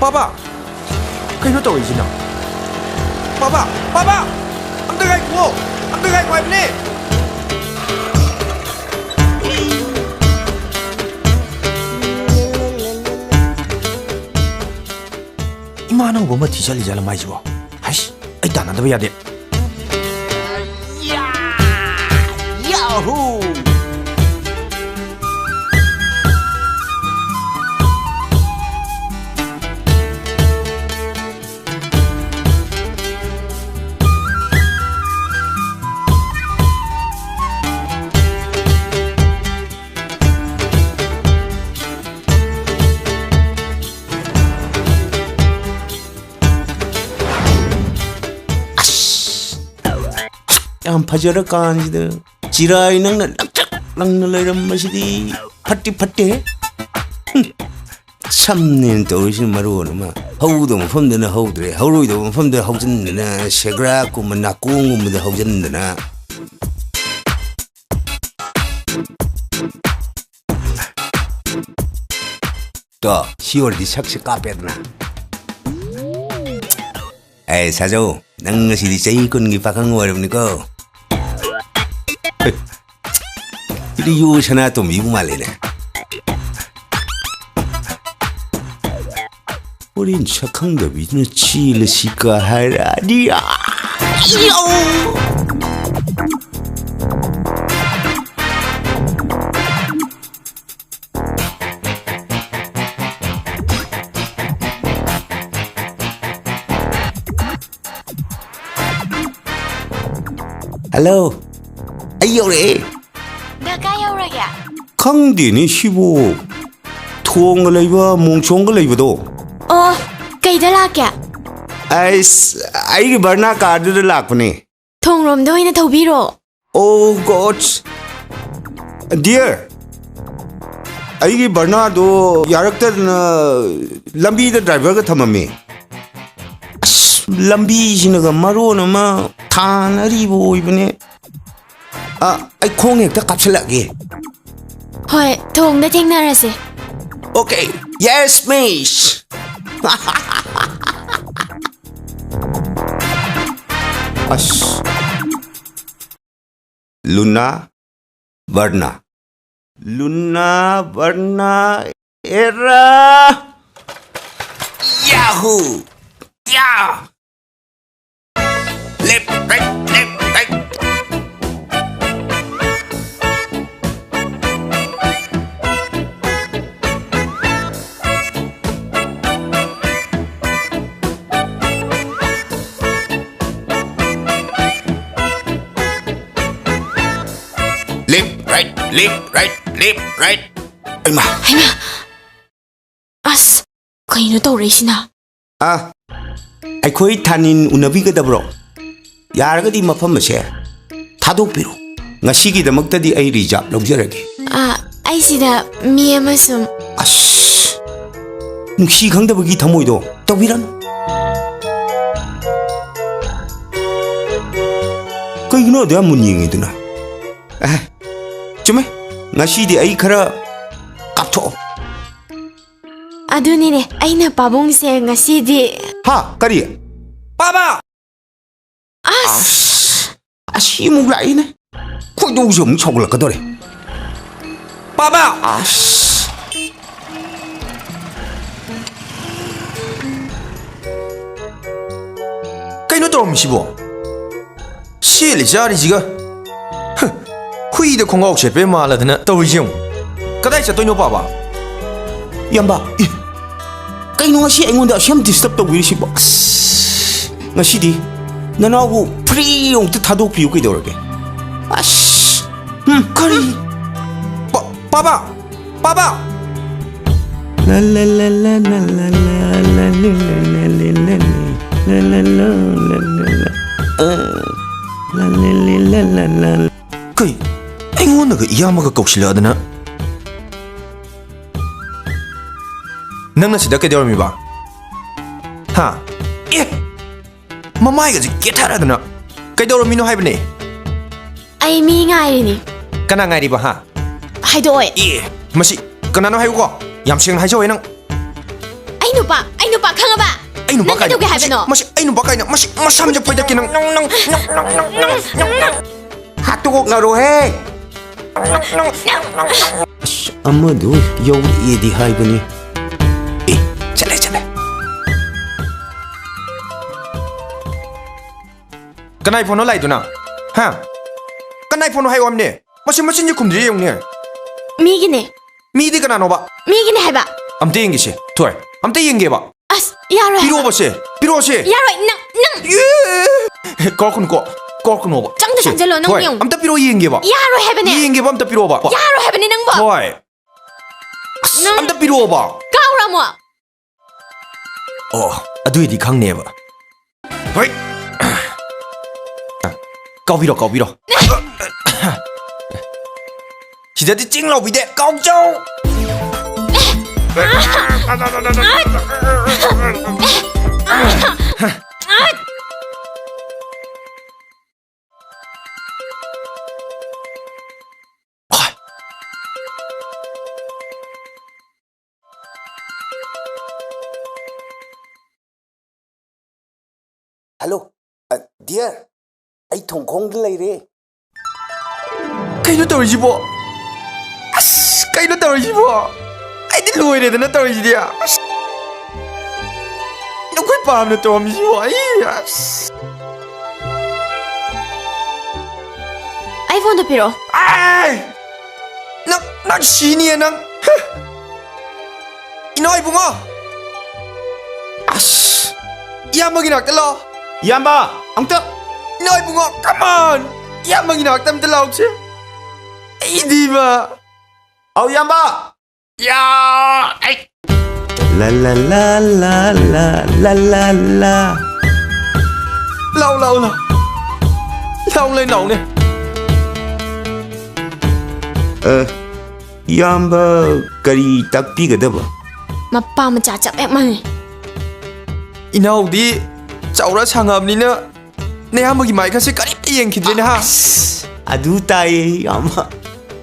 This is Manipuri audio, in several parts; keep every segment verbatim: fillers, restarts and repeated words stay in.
ꯄꯥꯕꯥ! ꯀꯩꯅꯣ ꯇꯧꯔꯤꯁꯤꯅ? ꯄꯥꯕꯥ! ꯄꯥꯕꯥ! ꯑꯝꯇ ꯉꯥꯏꯈꯨꯑꯣ! ꯑꯝꯇ ꯉꯥꯏꯈꯣ ꯍꯥꯏꯕꯅꯦ! ꯏꯃꯥ ꯑꯅꯧꯕ ꯑꯃ ꯊꯤ ꯆꯠꯂꯤ ꯖꯥꯠꯂ ꯃꯥꯏꯁꯤꯕꯣ? ꯍꯩꯁ! ꯑꯩ ꯇꯥꯟꯅꯗꯕ ꯌꯥꯗꯦ꯫ ꯌꯥ! ꯌꯥꯍꯨ! ꯑꯁ! ꯌꯥꯝ ꯐꯖꯔꯀꯥꯟꯁꯤꯗ ꯆꯤꯔꯥꯏ ꯅꯪꯅ ꯂꯪꯆꯛ ꯂꯪꯅ ꯂꯩꯔꯝꯕꯁꯤꯗꯤ ꯐꯠꯇꯤ ꯐꯠꯇꯦꯍꯦ꯫ ꯍꯨꯝ꯫ ꯁꯝꯅꯦꯅ ꯇꯧꯔꯤꯁꯤꯅ ꯃꯔꯣꯟ ꯑꯃ, ꯍꯧꯗꯧꯕ ꯃꯐꯝꯗꯅ ꯍꯧꯗ꯭ꯔꯦ, ꯍꯧꯔꯣꯏꯗꯧꯕ ꯃꯐꯝꯗ ꯍꯧꯖꯤꯟꯗꯅ, ꯁꯦꯒ꯭ꯔꯥꯛꯀꯨꯝꯕ ꯅꯥꯀꯣꯡꯒꯨꯝꯕꯗ ꯍꯧꯖꯤꯟꯗꯅ꯫ ꯇꯣ, ꯁꯤ ꯑꯣꯏꯔꯗꯤ ꯁꯛꯁꯦ ꯀꯥꯞꯄꯦꯗꯅ꯫ ꯑꯦ, ꯁꯥꯖꯧ, ꯅꯪ ꯉꯁꯤꯗꯤ ꯆꯍꯤ ꯀꯨꯟꯒꯤ ꯄꯥꯈꯪ ꯑꯣꯏꯔꯕꯅꯤꯀꯣ꯫ ꯁꯤꯗꯤ ꯌꯣ ꯁꯅꯥꯇꯣꯝꯕꯤꯕꯨ ꯃꯥꯜꯂꯦꯅꯦ꯫ ꯍꯣꯔꯦꯟ ꯁꯛꯈꯪꯗꯕꯤꯗꯨꯅ ꯆꯦꯜꯂꯁꯤ ꯀ ꯍꯥꯏꯔꯛꯑꯗꯤ, ꯑꯥ! ꯌꯧ! ꯍꯜꯂꯣ, ꯑꯩ ꯌꯧꯔꯛꯑꯦ꯫ ꯗ ꯀꯥꯏ ꯌꯧꯔꯒꯦ? ꯈꯪꯗꯦꯅꯦ ꯁꯤꯕꯨ꯫ ꯊꯣꯡꯒ ꯂꯩꯕ, ꯃꯣꯡꯁꯣꯡꯒ ꯂꯩꯕꯗꯣ꯫ ꯑꯣ, ꯀꯩꯗ ꯂꯥꯛꯀꯦ? ꯑꯩꯁ, ꯑꯩꯒꯤ ꯕꯔꯅꯥ ꯀꯥꯔꯗꯨꯗ ꯂꯥꯛꯄꯅꯦ꯫ ꯊꯣꯡꯔꯣꯝꯗ ꯑꯣꯏꯅ ꯊꯧꯕꯤꯔꯣ꯫ Oh God! Dear! ꯑꯩꯒꯤ ꯕꯔꯅꯥꯗꯣ ꯌꯥꯔꯛꯇꯗꯅ ꯂꯝꯕꯤꯗ ꯗ꯭ꯔꯥꯏꯚꯔꯒ ꯊꯝꯃꯝꯃꯦ꯫ ꯑꯁ, ꯂꯝꯕꯤꯁꯤꯅꯒ ꯃꯔꯣꯟ ꯑꯃ ꯊꯥꯡ ꯑꯔꯤꯕ ꯑꯣꯏꯕꯅꯦ꯫ ꯑ, ꯑꯩ ꯈꯣꯡ ꯍꯦꯛꯇ ꯀꯥꯞꯁꯤꯜꯂꯛꯑꯒꯦ꯫ ꯍꯣꯏ, ꯊꯣꯡꯗ ꯊꯦꯡꯅꯔꯁꯦ꯫ Okay, yes, miss. ꯑꯁ꯫ ꯂꯨꯅꯥ, ꯕꯔꯅꯥ꯫ ꯂꯨꯅꯥ, ꯕꯔꯅꯥ, ꯑꯦꯔꯥ! ꯌꯥꯍꯨ! ꯌꯥ! Left, right, left, right. Left, right, left, right, left, right. ꯑꯩꯃꯥ! ꯍꯩꯃꯥ! ꯑꯁ, ꯀꯩꯅꯣ ꯇꯧꯔꯛꯏꯁꯤꯅ? ꯑꯥ, ꯑꯩꯈꯣꯏ ꯊꯥꯅꯤꯟ ꯎꯅꯕꯤꯒꯗꯕ꯭ꯔꯣ? ꯌꯥꯔꯒꯗꯤ ꯃꯐꯝ ꯑꯁꯦ ꯊꯥꯗꯣꯛꯄꯤꯔꯣ꯫ ꯉꯁꯤꯒꯤꯗꯃꯛꯇꯗꯤ ꯑꯩ reserve ꯂꯧꯖꯔꯒꯦ꯫ ꯑꯥ, ꯑꯩ ꯁꯤꯗ ꯃꯤ ꯑꯃ ꯁꯨꯝ ꯑꯁ, ꯅꯨꯡꯁꯤ ꯈꯪꯗꯕꯒꯤ ꯊꯃꯣꯏꯗꯣ ꯇꯧꯕꯤꯔꯅꯨ꯫ ꯀꯩꯒꯤꯅꯣ ꯑꯗꯨ ꯌꯥꯝ ꯃꯨꯟꯅ ꯌꯦꯡꯉꯤꯗꯨꯅ? ꯑꯦ, ꯆꯨꯝꯃꯦ, ꯉꯁꯤꯗꯤ ꯑꯩ ꯈꯔ ꯀꯥꯞꯊꯣꯛꯑꯣ꯫ ꯑꯗꯨꯅꯤꯅꯦ, ꯑꯩꯅ ꯄꯥꯕꯨꯡꯁꯦ ꯉꯁꯤꯗꯤ ꯍꯥ? ꯀꯔꯤ? ꯄꯥꯕ! ꯑꯁ! ꯑꯁꯤ ꯑꯃꯨꯛ ꯂꯥꯛꯏꯅꯦ꯫ ꯈꯣꯏꯗꯧꯁꯦ ꯑꯃꯨꯛ ꯁꯥꯎꯒꯠꯂꯛꯀꯗꯧꯔꯦ꯫ ꯄꯥꯕ! ꯑꯁ! ꯀꯩꯅꯣ ꯇꯧꯔꯝꯃꯤꯁꯤꯕꯣ? ꯁꯦꯠꯂꯤ ꯆꯥꯔꯤꯁꯤꯒ꯫ ꯍ, ꯍꯨꯏꯗ ꯈꯣꯡꯒ꯭ꯔꯥꯎ ꯁꯦꯠꯄꯩ ꯃꯥꯜꯂꯗꯅ ꯇꯧꯔꯤꯁꯦ ꯌꯦꯡꯉꯨ꯫ ꯀꯗꯥꯏ ꯆꯠꯇꯣꯏꯅꯣ ꯄꯥꯕ? ꯏꯌꯥꯝꯕ, ꯏ, ꯀꯩꯅꯣ ꯉꯁꯤ ꯑꯩꯉꯣꯟꯗ ꯑꯁꯨꯛ ꯌꯥꯝ disturb ꯇꯧꯕꯤꯔꯤꯁꯤꯕꯣ? ꯑꯁ, ꯉꯁꯤꯗꯤ ꯅꯅꯥꯎꯕꯨ free ꯑꯃꯨꯛꯇ ꯊꯥꯗꯣꯛꯄꯤꯌꯨ ꯀꯩꯗꯧꯔꯒꯦ? ꯑꯁ, ꯎꯝ, ꯀꯔꯤ? ꯄꯥ-, ꯄꯥꯕ! ꯄꯥꯕ! ꯀꯩ? ꯑꯩꯉꯣꯟꯗꯒ ꯏꯌꯥꯝꯕꯒ ꯀꯧꯁꯤꯜꯂꯛꯑꯗꯅ? ꯅꯪꯅ ꯁꯤꯗ ꯀꯩꯗꯧꯔꯝꯃꯤꯕ? ꯍꯥ? ꯑꯦ! ꯃꯃꯥꯏꯒꯁꯦ ꯀꯦꯊꯔꯗꯅ ꯀꯩꯗꯧꯔꯝꯃꯤꯅꯣ ꯍꯥꯏꯕꯅꯦ? ꯑꯩ ꯃꯤ ꯉꯥꯏꯔꯤꯅꯤ꯫ ꯀꯅꯥ ꯉꯥꯏꯔꯤꯕ, ꯍꯥ? ꯍꯥꯏꯗꯣꯛꯑꯣꯏ꯫ ꯑꯦ, ꯃꯁꯤ ꯀꯅꯥꯅꯣ ꯍꯥꯏꯌꯨꯀꯣ? ꯌꯥꯝ ꯁꯦꯡꯅ ꯍꯥꯏꯖꯧꯋꯦ ꯅꯪ꯫ ꯑꯩ ꯅꯨꯄꯥ, ꯑꯩ ꯅꯨꯄꯥ ꯈꯪꯉꯕ? ꯑꯩ ꯅꯨꯄꯥ ꯅꯪ ꯀꯥꯏꯅ? ꯀꯩꯗꯧꯒꯦ ꯃꯁꯤ, ꯍꯥꯏꯕꯅꯣ? ꯃꯁꯤ ꯑꯩ ꯅꯨꯄꯥ ꯀꯥꯏꯅ? ꯃꯁꯤ ꯃꯁꯝꯁꯦ ꯐꯣꯏꯗꯠꯀꯦ ꯅꯪ꯫ ꯅꯪ, ꯅꯪ, ꯅꯪ, ꯅꯪ, ꯅꯪ, ꯅꯪ, ꯅꯪ, ꯅꯪ, ꯅꯪ꯫ ꯍꯥꯠꯇꯣꯛꯅꯔꯣꯍꯦ꯫ ꯑꯁ, ꯑꯃꯗꯨ ꯌꯧꯔꯛꯑꯦꯗꯤ ꯍꯥꯏꯕꯅꯤ꯫ ꯑꯦ, ꯆꯠꯂꯦ, ꯆꯠꯂꯦ꯫ ꯀꯅꯥꯏ ꯐꯣꯟꯅꯣ ꯂꯥꯛꯏꯗꯨꯅ? ꯍꯥ? ꯀꯅꯥꯏ ꯐꯣꯟꯅꯣ ꯍꯥꯏꯌꯣ ꯍꯥꯏꯕꯅꯦ? ꯃꯁꯤ ꯃꯆꯤꯟꯁꯦ ꯈꯨꯝꯗ꯭ꯔꯤꯁꯦ ꯌꯦꯡꯉꯨꯅꯦ꯫ ꯃꯤꯒꯤꯅꯦ꯫ ꯃꯤꯗꯤ ꯀꯅꯥꯅꯣꯕ? ꯃꯤꯒꯤꯅꯦ ꯍꯥꯏꯕ꯫ ꯑꯝꯇ ꯌꯦꯡꯒꯦꯁꯦ꯫ ꯊꯣꯏ, ꯑꯝꯇ ꯌꯦꯡꯒꯦꯕ꯫ ꯑꯁ, ꯌꯥꯔꯣꯏ ꯍꯥꯏꯕ꯫ ꯄꯤꯔꯛꯑꯣꯕꯁꯦ, ꯄꯤꯔꯛꯑꯣꯁꯦ꯫ ꯌꯥꯔꯣꯏ, ꯅꯪ, ꯅꯪ꯫ ꯑꯦ! ꯀꯧꯔꯛꯀꯅꯨꯀꯣ, ꯀꯧꯔꯛꯀꯅꯣꯕ꯫ ꯆꯪꯗ ꯁꯦ, ꯆꯪꯁꯤꯜꯂꯣ, ꯅꯪ ꯊꯣꯏ, ꯌꯦꯡꯉꯨ꯫ ꯑꯝꯇ ꯄꯤꯔꯛꯑꯣ ꯌꯦꯡꯒꯦꯕ꯫ ꯌꯥꯔꯣꯏ ꯍꯥꯏꯕꯅꯦ꯫ ꯌꯦꯡꯒꯦꯕ, ꯑꯝꯇ ꯄꯤꯔꯛꯑꯣꯕ꯫ ꯌꯥꯔꯣꯏ ꯍꯥꯏꯕꯅꯦ ꯅꯪꯕꯣ꯫ ꯊꯣꯏ꯫ ꯑꯁ, ꯅꯪ ꯑꯝꯇ ꯄꯤꯔꯛꯑꯣꯕ꯫ ꯀꯥꯎꯔꯝꯃꯣ꯫ ꯑꯣ, ꯑꯗꯨꯏꯗꯤ ꯈꯪꯅꯦꯕ꯫ ꯍꯣꯏ꯫ ꯀꯥꯎꯕꯤꯔꯣ, ꯀꯥꯎꯕꯤꯔꯣ꯫ ꯁꯤꯗꯗꯤ ꯆꯤꯡ ꯂꯥꯎꯕꯤꯗꯦ, ꯀꯥꯎꯖꯧ꯫ ꯍꯜꯂꯣ, ꯑ, ꯗꯤꯌꯔ, ꯑꯩ ꯊꯣꯡꯈꯣꯡꯗ ꯂꯩꯔꯦ꯫ ꯀꯩꯅꯣ ꯇꯧꯔꯤꯁꯤꯕꯣ? ꯑꯁ, ꯀꯩꯅꯣ ꯇꯧꯔꯤꯁꯤꯕꯣ? ꯑꯩꯗꯤ ꯂꯣꯏꯔꯦꯗꯅ ꯇꯧꯔꯤꯁꯤꯗꯤ꯫ ꯑꯁ, ꯅꯈꯣꯏ ꯄꯥꯝꯅ ꯇꯧꯔꯝꯃꯤꯁꯤꯕꯣ? ꯑꯩ, ꯑꯁ꯫ ꯑꯩ ꯐꯣꯟꯗꯣ ꯄꯤꯔꯛꯑꯣ꯫ ꯑꯥꯏ! ꯅꯪ, ꯅꯪ ꯁꯤꯅꯤꯌꯦ ꯅꯪ꯫ ꯍ! ꯏꯅꯥꯎ ꯏꯕꯨꯡꯉꯣ! ꯑꯁ! ꯏꯌꯥꯝꯕꯒꯤ ꯅꯥꯛꯇ ꯂꯥꯛꯑꯣ꯫ ꯏꯌꯥꯝꯕ, ꯑꯝꯇ! ꯏꯅꯥꯎ ꯏꯕꯨꯡꯉꯣ, come on! ꯏꯌꯥꯝꯕꯒꯤ ꯅꯥꯛꯇ ꯑꯝꯇ ꯂꯥꯛꯑꯣꯁꯦ꯫ ꯑꯩꯗꯤꯕ꯫ ꯑꯧ, ꯏꯌꯥꯝꯕ! ꯌꯥ! ꯑꯩ! ꯂꯥ, ꯂꯥ, ꯂꯥ, ꯂꯥ, ꯂꯥ, ꯂꯥ, ꯂꯥ, ꯂꯥ꯫ ꯂꯥꯎ, ꯂꯥꯎ, ꯂꯥꯎ꯫ ꯂꯥꯎꯅꯦ, ꯂꯥꯎꯅꯦ꯫ ꯑ, ꯏꯌꯥꯝꯕ, ꯀꯔꯤ ꯇꯥꯛꯄꯤꯒꯗꯕ? ꯃꯄꯥ ꯃꯆꯥ ꯆꯞ ꯍꯦꯛ ꯃꯥꯟꯅꯩ꯫ ꯏꯅꯥꯎꯗꯤ ꯆꯥꯎꯔ ꯁꯥꯡꯉꯕꯅꯤꯅ ꯅꯌꯥꯝꯕꯒꯤ ꯃꯥꯏꯒꯁꯦ ꯀꯔꯤꯝꯇ ꯌꯦꯡꯈꯤꯗ꯭ꯔꯦꯅꯦ, ꯍꯥ? ꯑꯁ, ꯑꯗꯨ ꯇꯥꯏꯌꯦ, ꯏꯌꯥꯝꯕ꯫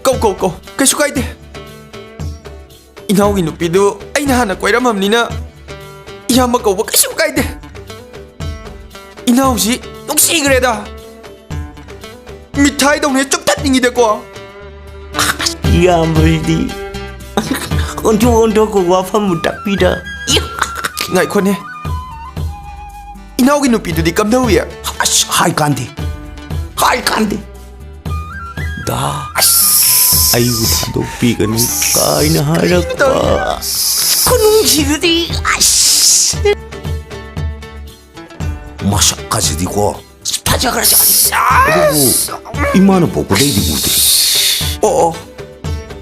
ꯀꯧ, ꯀꯧ, ꯀꯧ꯫ ꯀꯩꯁꯨ ꯀꯥꯏꯗꯦ꯫ ꯏꯅꯥꯎꯒꯤ ꯅꯨꯄꯤꯗꯨ ꯑꯩꯅ ꯍꯥꯟꯅ ꯀꯣꯏꯔꯝꯃꯕꯅꯤꯅ ꯏꯌꯥꯝꯕ ꯀꯧꯕ ꯀꯩꯁꯨ ꯀꯥꯏꯗꯦ꯫ ꯏꯅꯥꯎꯁꯤ ꯅꯨꯡꯁꯤꯈ꯭ꯔꯦꯗ꯫ ꯃꯤꯊꯥꯏꯗꯧꯅ ꯆꯨꯞꯊꯠꯅꯤꯡꯉꯤꯗꯀꯣ꯫ ꯏꯌꯥꯝꯕꯁꯤꯗꯤ ꯑꯣꯟꯊꯣꯛ ꯑꯣꯟꯊꯣꯛꯄ ꯋꯥꯐꯝꯕꯨ ꯇꯥꯛꯄꯤꯗ꯫ ꯉꯥꯏꯈꯣꯅꯦ, ꯏꯅꯥꯎꯒꯤ ꯅꯨꯄꯤꯗꯨꯗꯤ ꯀꯝꯗꯧꯏ? ꯑꯁ, ꯍꯥꯏ ꯀꯥꯟꯗꯦ, ꯍꯥꯏ ꯀꯥꯟꯗꯦ꯫ ꯗꯥ, ꯑꯩꯕꯨ ꯊꯥꯗꯣꯛꯄꯤꯒꯅꯨ ꯀꯥꯏꯅ ꯍꯥꯏꯔꯛꯄ꯫ ꯈꯨꯅꯨꯡꯁꯤꯗꯨꯗꯤ ꯑꯁ꯫ ꯃꯁꯛ ꯀꯥꯁꯤꯗꯤꯀꯣ꯫ ꯐꯖꯈ꯭ꯔꯖꯥꯠꯅꯤ꯫ ꯑꯗꯨꯕꯨ ꯏꯃꯥꯅ ꯄꯣꯛꯄꯗꯩꯗꯤ ꯎꯗꯦ꯫ ꯑꯣ ꯑꯣ,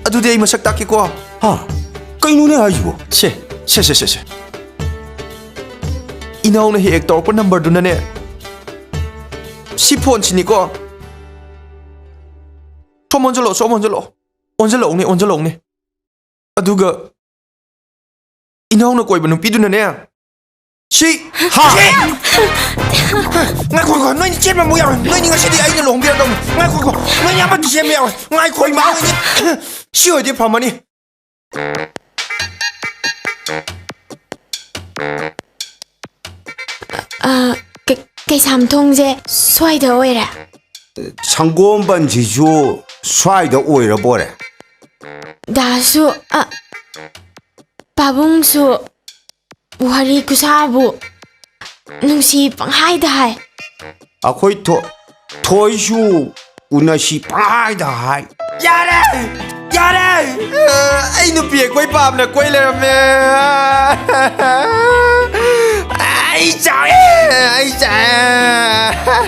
ꯑꯗꯨꯗꯤ ꯑꯩ ꯃꯁꯛ ꯇꯥꯛꯀꯦꯀꯣ꯫ ꯍꯥ? ꯀꯩꯅꯣꯅꯦ ꯍꯥꯏꯁꯤꯕꯣ? ꯁꯦ ꯁꯦ ꯁꯦ ꯁꯦ ꯁꯦ, ꯏꯅꯥꯎꯅ ꯍꯦꯛ ꯍꯦꯛ ꯇꯧꯔꯛꯄ ꯅꯝꯕꯔꯗꯨꯅꯅꯦ꯫ ꯁꯤ ꯐꯣꯟꯁꯤꯅꯤꯀꯣ꯫ ꯁꯣꯝ ꯑꯣꯟꯁꯤꯜꯂꯛꯑꯣ, ꯁꯣꯝ ꯑꯣꯟꯁꯤꯜꯂꯛꯑꯣ꯫ ꯑꯣꯟꯁꯤꯜꯂꯛꯎꯅꯦ, ꯑꯣꯟꯁꯤꯜꯂꯛꯎꯅꯦ꯫ ꯑꯗꯨꯒ ꯏꯅꯥꯎꯅ ꯀꯣꯏꯕ ꯅꯨꯄꯤꯗꯨꯅꯅꯦ꯫ ꯁꯤ ꯍꯥ? ꯁꯤ! ꯉꯥꯏꯈꯣ, ꯉꯥꯏꯈꯣ, ꯅꯣꯏꯅꯤ ꯆꯦꯟꯕ ꯑꯃꯨꯛ ꯌꯥꯔꯣꯏ꯫ ꯅꯣꯏꯅꯤ ꯉꯁꯤꯗꯤ ꯑꯩꯅ ꯂꯨꯍꯣꯡꯕꯤꯔꯗꯧꯅꯤ꯫ ꯉꯥꯏꯈꯣ, ꯉꯥꯏꯈꯣ, ꯅꯣꯏꯅꯤ ꯑꯃꯠꯇ ꯆꯦꯟꯕ ꯌꯥꯔꯣꯏ꯫ ꯉꯥꯏꯈꯣ, ꯏꯃꯥ, ꯅꯣꯏꯅꯤ꯫ ꯁꯤ ꯑꯣꯏꯗꯤ ꯐꯝꯃꯅꯤ꯫ ꯑ, ꯀꯩ- ꯀꯩꯁꯥꯝꯊꯣꯡꯁꯦ ꯁ꯭ꯋꯥꯏꯗ ꯑꯣꯏꯔꯦ꯫ ꯁꯪꯒꯣꯝꯕꯟꯁꯤꯁꯨ ꯁ꯭ꯋꯥꯏꯗ ꯑꯣꯏꯔꯕꯣꯔꯦ? ꯗꯥꯁꯨ, ꯑ, ꯄꯥꯕꯨꯡꯁꯨ ꯋꯥꯔꯤ ꯈꯨꯁꯥꯕꯨ ꯅꯨꯡꯁꯤ ꯄꯪꯍꯥꯏꯗ ꯍꯥꯏ꯫ ꯑꯩꯈꯣꯏ ꯊꯣ- ꯊꯣꯏꯁꯨ ꯎꯅꯁꯤ ꯄꯪꯍꯥꯏꯗ ꯍꯥꯏ꯫ ꯌꯥꯔꯦ! ꯌꯥꯔꯦ! ꯑꯩ ꯅꯨꯄꯤ ꯑꯩꯈꯣꯏ ꯄꯥꯝꯅ ꯀꯣꯏ ꯂꯩꯔꯝꯃꯦ꯫ ꯑꯩ ꯆꯥꯛꯑꯦ! ꯑꯩ ꯆꯥꯛꯑꯦ!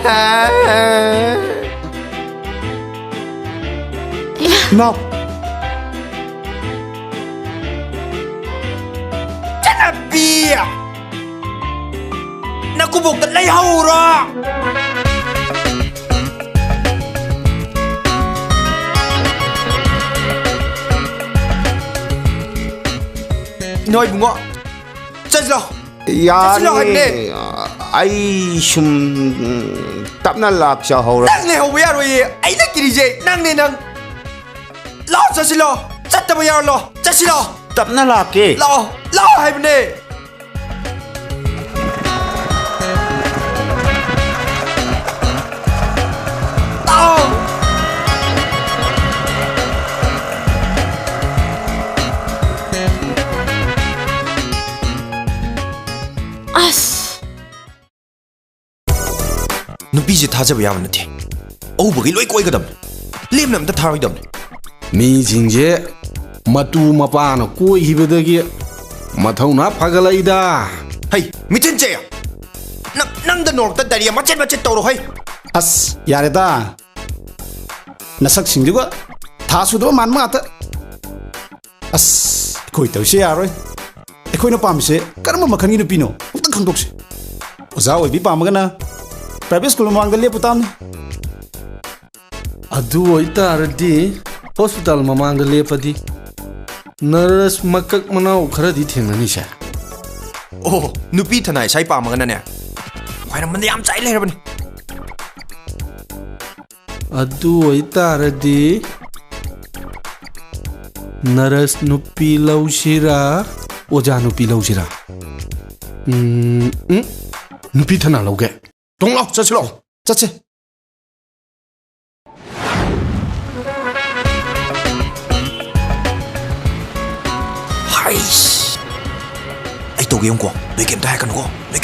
ꯅꯥꯎ꯫ ꯆꯠꯅꯕꯤ! ꯅꯀꯨꯕꯣꯛꯇ ꯂꯩꯍꯧꯔꯣ! ꯏꯅꯣꯏ ꯏꯕꯨꯡꯉꯣ, ꯆꯠꯂꯣ! ꯆꯠꯁꯤꯜꯂꯣ ꯍꯥꯏꯕꯅꯦ! ꯌꯥꯅꯤ꯫ ꯑꯩ ꯁꯨꯝ ꯎꯝ, ꯇꯞꯅ ꯂꯥꯛꯆꯍꯧꯔ꯫ ꯅꯪ ꯂꯩꯍꯧꯕ ꯌꯥꯔꯣꯏꯌꯦ! ꯑꯩꯅ ꯀꯤꯔꯤꯁꯦ ꯅꯪꯅꯦ, ꯅꯪ! ꯂꯥꯛꯑꯣ, ꯆꯠꯁꯤꯜꯂꯣ! ꯆꯠꯇꯕ ꯌꯥꯔꯣꯏ, ꯂꯥꯛꯑꯣ! ꯆꯠꯁꯤꯜꯂꯣ! ꯇꯞꯅ ꯂꯥꯛꯀꯦ꯫ ꯂꯥꯛꯑꯣ! ꯂꯥꯛꯑꯣ ꯍꯥꯏꯕꯅꯦ! ꯅꯨꯄꯤꯁꯦ ꯊꯥꯖꯕ ꯌꯥꯕ ꯅꯠꯇꯦ꯫ ꯑꯎꯕꯒꯤ ꯂꯣꯏ ꯀꯣꯏꯒꯗꯕꯅꯤ꯫ ꯂꯦꯝꯅ ꯑꯝꯇ ꯊꯥꯔꯣꯏꯗꯕꯅꯤ꯫ ꯃꯤꯁꯤꯡꯁꯦ ꯃꯇꯨ ꯃꯄꯥꯅ ꯀꯣꯏꯈꯤꯕꯗꯒꯤ ꯃꯊꯧꯅꯥ ꯐꯒꯠꯂꯛꯏꯗ꯫ ꯍꯩ, ꯃꯤꯊꯤꯟ ꯆꯦ! ꯅꯪ, ꯅꯪꯗ ꯅꯣꯔꯣꯛꯇ ꯗꯥꯏꯔꯤꯌꯥ ꯃꯆꯦꯠ ꯃꯆꯦꯠ ꯇꯧꯔꯣ ꯍꯩ! ꯑꯁ, ꯌꯥꯔꯦꯗ꯫ ꯅꯁꯛꯁꯤꯡꯗꯨꯒ ꯊꯥ ꯁꯨꯗꯕ ꯃꯥꯟꯕ ꯉꯥꯛꯇ꯫ ꯑꯁ, ꯑꯩꯈꯣꯏ ꯇꯧꯔꯤꯁꯦ ꯌꯥꯔꯣꯏ꯫ ꯑꯩꯈꯣꯏꯅ ꯄꯥꯝꯃꯤꯁꯦ ꯀꯔꯝꯕ ꯃꯈꯜꯒꯤ ꯅꯨꯄꯤꯅꯣ? ꯑꯝꯇ ꯈꯪꯗꯣꯛꯁꯤ꯫ ꯑꯣꯖꯥ ꯑꯣꯏꯕꯤ ꯄꯥꯝꯃꯒꯅ private school ꯃꯃꯥꯡꯗ ꯂꯦꯞꯄꯨ ꯇꯥꯕꯅꯤ꯫ ꯑꯗꯨ ꯑꯣꯏꯇꯥꯔꯗꯤ ꯍꯣꯁꯄꯤꯇꯥꯜ ꯃꯃꯥꯡꯗ ꯂꯦꯞꯄꯗꯤ ꯅꯔꯁ ꯃꯀꯛ ꯃꯅꯥꯎ ꯈꯔꯗꯤ ꯊꯦꯡꯅꯅꯤꯁꯦ꯫ ꯑꯣ, ꯅꯨꯄꯤ ꯊꯅꯥꯏ ꯁꯥꯏ ꯄꯥꯝꯃꯒꯅꯅꯦ, ꯈ꯭ꯋꯥꯏꯔꯝꯕꯟꯗ ꯌꯥꯝ ꯆꯥꯏ ꯂꯩꯔꯕꯅꯤ꯫ ꯑꯗꯨ ꯑꯣꯏꯇꯥꯔꯗꯤ ꯅꯔꯁ ꯅꯨꯄꯤ ꯂꯧꯁꯤꯔꯥ, ꯑꯣꯖꯥ ꯅꯨꯄꯤ ꯂꯧꯁꯤꯔꯥ? ꯎꯝ, ꯎꯝ, ꯅꯨꯄꯤ ꯊꯅꯥ ꯂꯧꯒꯦ꯫ ꯇꯣꯡ ꯂꯥꯎ, ꯆꯠꯁꯤ ꯂꯥꯎ꯫ ꯆꯠꯁꯦ꯫ ꯍꯥꯏꯁ! ꯑꯩ ꯇꯧꯒꯦ ꯌꯦꯡꯉꯨꯀꯣ꯫ ꯅꯣꯏ ꯀꯩꯝꯇ ꯍꯥꯏꯔꯛꯀꯅꯨꯀꯣ꯫ ꯅꯣꯏ